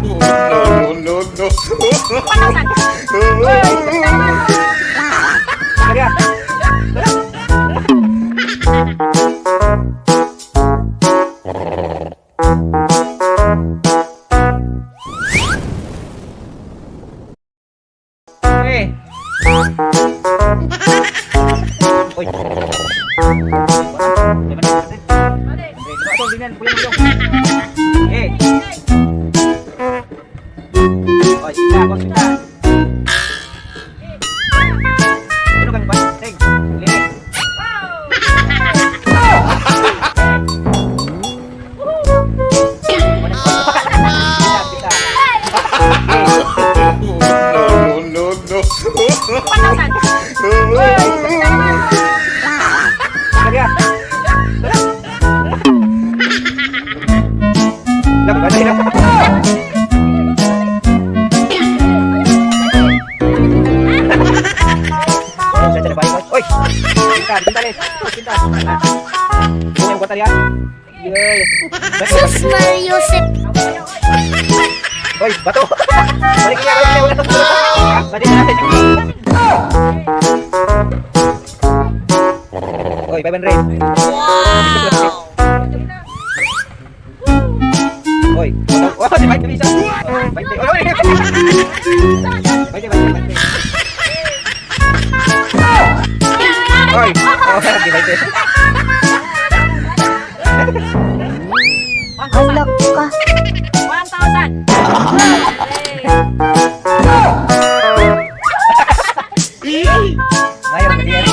No, no, no. 1,000. Kaya. Eh. Oy. Eh. Oy, sita, ko sita. Ano kang ba? Ting. Lirik. Sita, sita. No, no, no. 1,000. Kaya. Labi ba na? Oy! Pinta, pinta le. Pinta. Bukan kota ya. Yeay. Sus Mariosep. Oy, bato. Balik niya, balik niya, wala. Balik na natin. Oy, 500. Wow. Oy, bato. Oh, si Mike isa. 20. Oy, oy. 20, 20, 20. Oy, oh, di 20. Alak ka. 1,000. Ngayon, ganyan.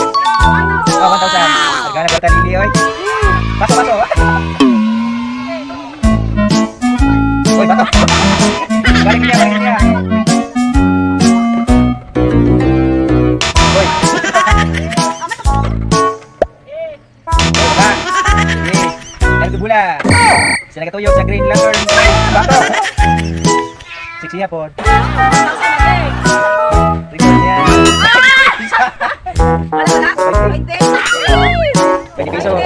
Oh, 1,000. Nagana ba tayo, oy? Bato, bato. Oy, bato. Balik niya, balik niya. Oy. Oy, ba. Sige. Dahil bula. Sila katuyok sa Green Lantern. Bato. Siksi po. Record niya. Wala na. 20. 20 pesos.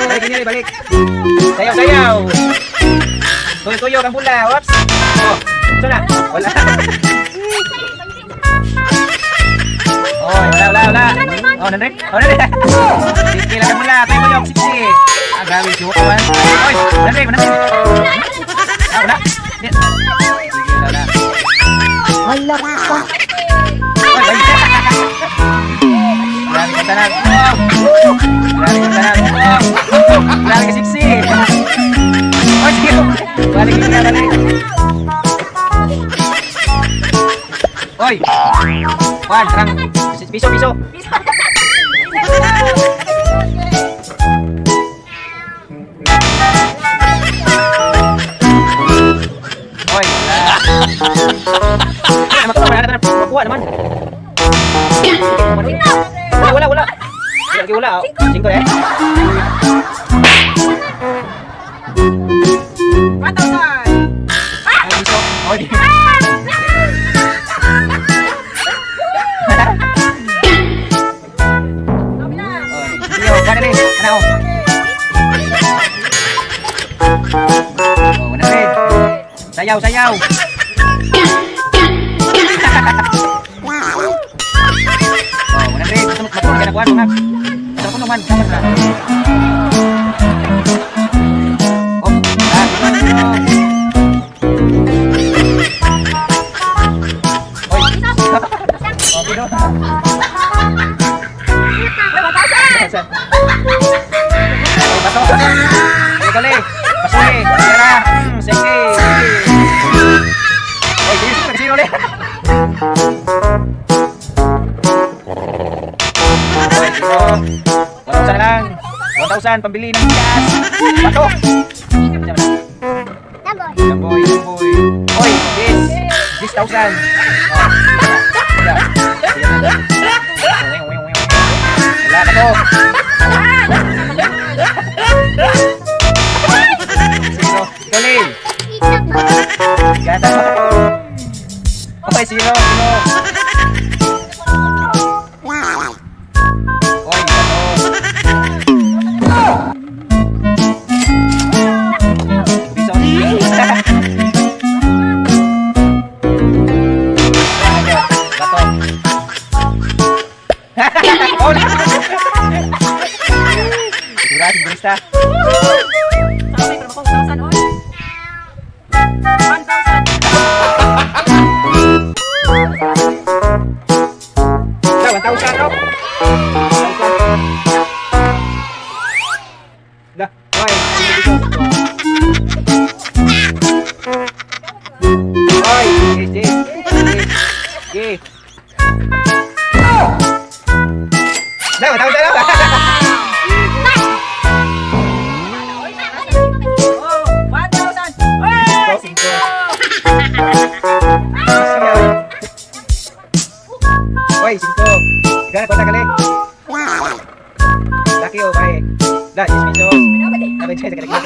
Balik ini, balik. Sayaw, sayaw. Tuyo-tuyo ang pula. Oops. Oh, ito na. Wala. Oh, wala, wala, wala. Oh, nandun? Oh, nandun. 60 lang ang pula. Tuyo-tuyo, 60. Ah, grabe. Siwa man. Oy, nandun, nandun. Ah, wala. Sige, wala. Alak ka. Oy, balik. Grabe ka tanan. Oh. Grabe ka tanan. Oh. Grabe ka sexy. Oh, sige. Balik ka, balik. Oy. Juan, terang. Piso, piso. Oy, wala. Ay, makuha, wala na, makuha naman. Wala, wala, wala. Wala, wala. Oh. Cinco eh. 1,000. Ay, piso. Oy. Oy, sige, oh, kuha na rin. Ano, oh. Oh, 100. Sayaw, sayaw. Oh, 100. Gusto mo makuha ka na kuha, mga. Gusto ko naman, tama na. Oh, ah, ito, ito. Oy. Oh, pino. 1,000. Oy, bato. Ay, kali. Pasuli. Tira. Sige. Oy, sige, sige, sino ulit? Oy, sino? 1,000 lang. 1,000, pambili ng gas. Bato. Siya ba na? Lamboy, lamboy. Oy, this. This thousand. Oh, wala. Wala. Wala ka to. Zero. Ikaw, Lay. Gata. Okay, zero, zero. Oy, bato. Piso. Bato. Oh, no. Sigurado, sigurista. Sabi, pero ako, 1,000, oy. 1,000. Wala, 1,000, no? 1,000. Wala, oy, oy, sige, sige, sige. Wala, 1,000, no? Oh, 1,000. Oy, singko. Oy, singko. Ikaw na, kota kali. Laki o, bae. Wala, 10 pesos. Dapat siya sa kalagyan.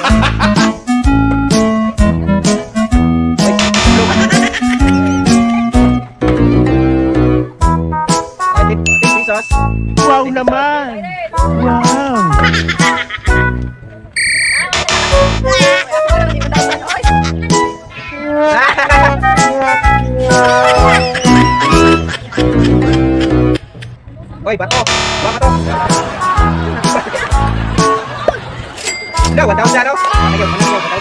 Oy, singko. Oy, 10 pesos. Wow naman! Wow! Ako naman, 1,000, oy. Oy, bato. Bato, bato. Wala, 1,000, no? Ayaw, ano yun,